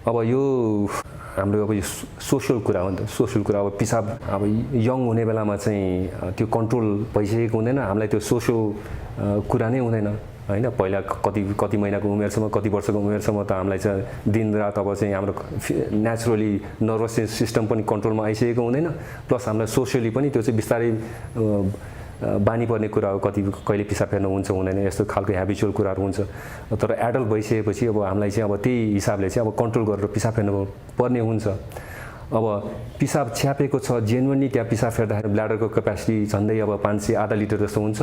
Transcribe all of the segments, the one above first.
अब यो हाम्रो अब यो सोशल कुरा हो नि त सोशल कुरा अब पिसाब अब यङ हुने बेलामा चाहिँ त्यो कन्ट्रोल भइसकेको हुँदैन हामीलाई त्यो सोशल कुरा नै हुँदैन हैन पहिला कति महिनाको उमेरसम्म कति वर्षको उमेरसम्म त हामीलाई चाहिँ दिनरात अब चाहिँ हाम्रो नेचुरली नर्भस सिस्टम पनि कन्ट्रोलमा आइसकेको हुँदैन प्लस हामीलाई सोसियली पनि त्यो चाहिँ बिस्तारै बानी पर्ने कुरा हो कहिले पिसाब फेर्न हुन्छ हुँदैन यस्तो खालको ह्याबिचुअल कुराहरू हुन्छ तर एडल्ट भइसकेपछि अब हामीलाई चाहिँ अब त्यही हिसाबले चाहिँ अब कन्ट्रोल गरेर पिसाब फेर्नु पर्ने हुन्छ अब पिसाब छ्यापेको छ जेन्युनली त्यहाँ पिसाब फेर्दाखेरि ब्ल्याडरको क्यापेसिटी झन्डै अब 500 आधा लिटर जस्तो हुन्छ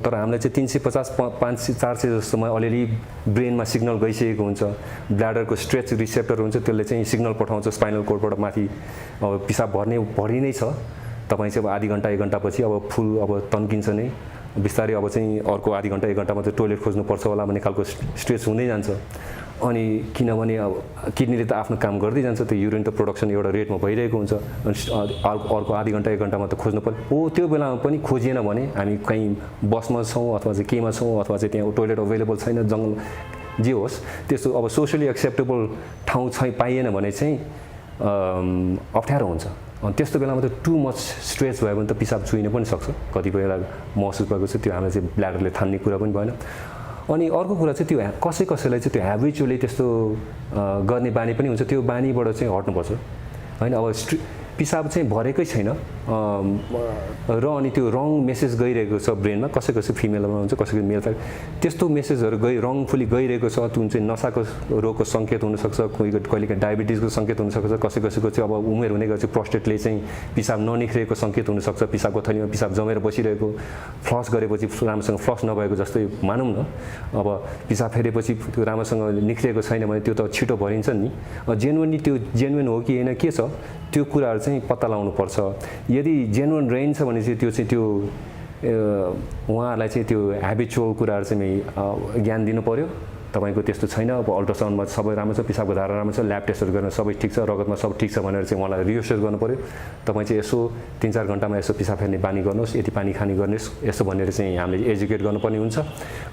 तर हामीलाई चाहिँ 350 500 400 जस्तोमा अलिअलि ब्रेनमा सिग्नल गइसकेको हुन्छ ब्ल्याडरको स्ट्रेच रिसेप्टर हुन्छ त्यसले चाहिँ सिग्नल पठाउँछ स्पाइनल कोर्डबाट माथि अब पिसाब भरि नै छ तपाईँ चाहिँ अब आधी घन्टा 1 घन्टापछि अब फुल अब तन्किन्छ नै बिस्तारै अब चाहिँ अर्को आधी घन्टा 1 घन्टामा चाहिँ टोइलेट खोज्नुपर्छ होला भन्ने खालको स्ट्रेच हुँदै जान्छ अनि किनभने अब किडनीले त आफ्नो काम गर्दै जान्छ त्यो युरिन त प्रोडक्सन एउटा रेटमा भइरहेको हुन्छ अनि अर्को आधी घन्टा 1 घन्टामा त खोज्नु पर्यो हो त्यो बेलामा पनि खोजिएन भने हामी कहीँ बसमा छौँ अथवा चाहिँ केमा छौँ अथवा चाहिँ त्यहाँ टोइलेट अभाइलेबल छैन जङ्गल जे होस् त्यस्तो अब सोसियली एक्सेप्टेबल ठाउँ पाइएन भने चाहिँ अप्ठ्यारो हुन्छ अनि त्यस्तो बेलामा त टु मच स्ट्रेच भयो भने त पिसाब चुइन पनि सक्छ कतिपय बेला महसुस भएको छ त्यो हामीलाई चाहिँ ब्ल्याडरले थान्ने कुरा पनि भएन अनि अर्को कुरा चाहिँ त्यो कसैलाई चाहिँ त्यो ह्याबिचुअली त्यस्तो गर्ने बानी पनि हुन्छ त्यो बानीबाट चाहिँ हट्नुपर्छ हैन अब पिसाब चाहिँ भरेकै छैन र अनि त्यो रङ मेसेज गइरहेको छ ब्रेनमा कसै फिमेलमा हुन्छ कसै मेल त्यस्तो मेसेजहरू रङफुली गइरहेको छ जुन चाहिँ नसाको रोगको सङ्केत हुनसक्छ कहिलेकाहीँ डायबिटिजको सङ्केत हुनसक्छ कसैको चाहिँ अब उमेर हुने गएपछि प्रोस्टेटले चाहिँ पिसाब ननिख्रेको सङ्केत हुनसक्छ पिसाबको थैलीमा पिसाब जमेर बसिरहेको फ्लस गरेपछि राम्रोसँग फ्लस नभएको जस्तै मानौँ न अब पिसाब फेरेपछि त्यो राम्रोसँग निख्रिएको छैन भने त्यो त छिटो भरिन्छ नि जेन्युन हो कि होइन के छ त्यो कुराहरू चाहिँ पत्ता लगाउनु पर्छ यदि जेन्युन रहेछ भने चाहिँ त्यो उहाँहरूलाई चाहिँ त्यो ह्याबिचुअल कुराहरू चाहिँ ज्ञान दिनु पर्यो तपाईको त्यस्तो छैन अब अल्ट्रासाउन्डमा सबै राम्रो छ पिसाबको धारा राम्रो छ ल्याब टेस्टहरू गर्न सबै ठिक छ रगतमा सब ठिक छ भनेर चाहिँ उहाँलाई रिएस्योर गर्नु पर्यो तपाईँ चाहिँ यसो 3-4 घन्टामा यसो पिसाब फेर्ने बानी गर्नुहोस् यति पानी खाने गर्नुहोस् यसो भनेर चाहिँ हामीले एजुकेट गर्नुपर्ने हुन्छ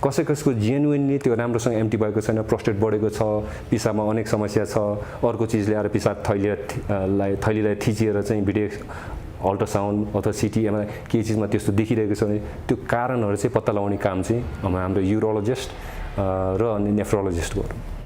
कसैको जेन्युनली त्यो राम्रोसँग एम्टी भएको छैन प्रोस्टेट बढेको छ पिसाबमा अनेक समस्या छ अर्को चिजले आएर पिसाब थैलीलाई थिचिएर चाहिँ भिडियो अल्ट्रासाउन्ड अथवा सिटी एमआरआई केही चिजमा त्यस्तो देखिरहेको छ भने त्यो कारणहरू चाहिँ पत्ता लगाउने काम चाहिँ हाम्रो युरोलोजिस्ट र अनि नेफ्रोलोजिस्ट गर्नु